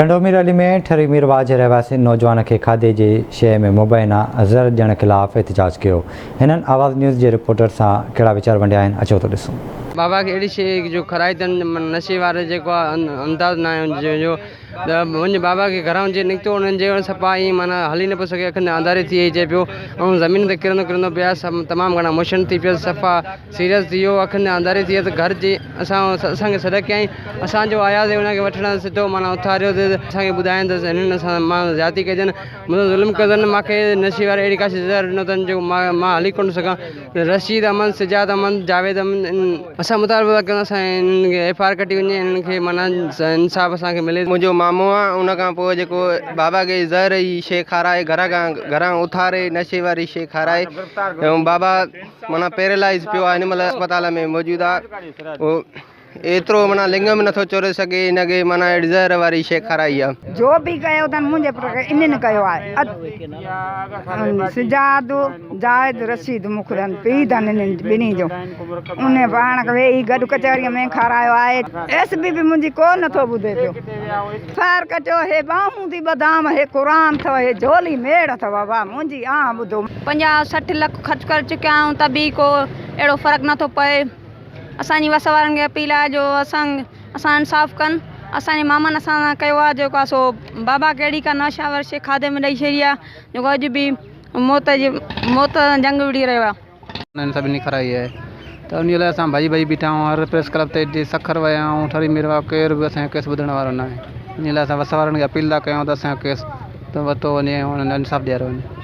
ٽنڊو مير علي ۾ ٺري ميرواهه جي رهواسين نوجوان کي کاڌي جي شيء ۾ مبينا زهر ڏيڻ خلاف احتجاج ڪيو. هنن آواز نيوز جي رپورٽر سان ڪهڙا ويچار ونڊيا آهن اچو ته ڏسون. بابا کي اهڙي شيء جو کارائي اٿن معنيٰ نشي واري جيڪو آ انداز ناهي ان جو ته وڃ بابا کي گهران جي نڪتو انهن جي صفا ائين معنيٰ هلي نه پيو سگهي اکين ۾ انڌاري ٿي وئي چئي پيو ۽ زمين تي ڪرندو ڪرندو پيا تمام گهڻا موشن ٿي پيس صفا سيريس ٿي ويو اکين ۾ انڌاري ٿي ويس گهر جي اسان اسان کي سڏ ڪيائين اسان جو آياسي ان کي وٺڻ سڌو معنيٰ اٿاريو ته اسان کي ٻڌايائين ته هنن اسان مان زيادتي ڪئي اٿن مون سان ظلم ڪيو اٿن مان کي نشي واري اهڙي ڪا شيء زهر ڏنو اٿن جو مان مان هلي ڪونه سگهان رشيد احمد سجاد احمد جاويد احمد اسان مطالبو ٿا ڪيون اسان هنن کي ايف I R ڪٽي وڃي هنن کي معنيٰ انصاف اسان کي ملي. منهنجو مامو آ ان کان پوء جيڪو بابا کي زهر جي شيء کارائي گهر کان گهران اٿاري نشي واري شيء کارائي ۽ بابا معنيٰ پيرالائز پيو آهي هن مهل اسپتال ۾ موجود آهي اهو ايترو معنيٰ لڱ به نٿو چوري سگهي هن کي معنيٰ اهڙي زهر واري شيء کارائي آهي. جو به ڪيو اٿن منهنجي پٽ کي انهن ڪيو آهي. سجاد زاهد رشيد مخرن پيء اٿن انهن ٻنهي جو انهن پاڻ ويهي گڏ ڪچهريء ۾ کارايو آهي. ايس پي به منهنجي ڪو نٿو ٻڌي پيو. ڦير ڪٽيو هي ٻانهون ٿي ٻڌام هي قرآن اٿو هي جهولي ميڙ اٿو بابا منهنجي آنهه ٻڌو. پنجاهه 60 لک خرچ ڪري چڪيا آهيون ته به ڪو اهڙو فرق نٿو پئي اسان جي وس وارن کي اپيل آهي جو اسان اسان انصاف ڪن اسان جي مامن اسان سان ڪيو آهي جيڪو آهي سو بابا کي اهڙي ڪا نوشاور شي کاڌي ۾ ڏئي ڇڏي آهي جيڪو اڄ به موت جي موت سان جنگ وڙهي رهيو آهي. انهن سڀني کارائي آهي ته انهي لاء اسان ڀڄي ڀڄي بيٺا آهيون هر پريس ڪلب تي جي سکر ويا آهيون ٺري ميرواهه ڪير به اسان جو ڪيس ٻڌڻ وارو ناهي انهي لاء اسان وس وارن کي اپيل ٿا ڪيون ته اسان جو ڪيس ورتو وڃي ۽ انهن انصاف ڏياريو وڃي.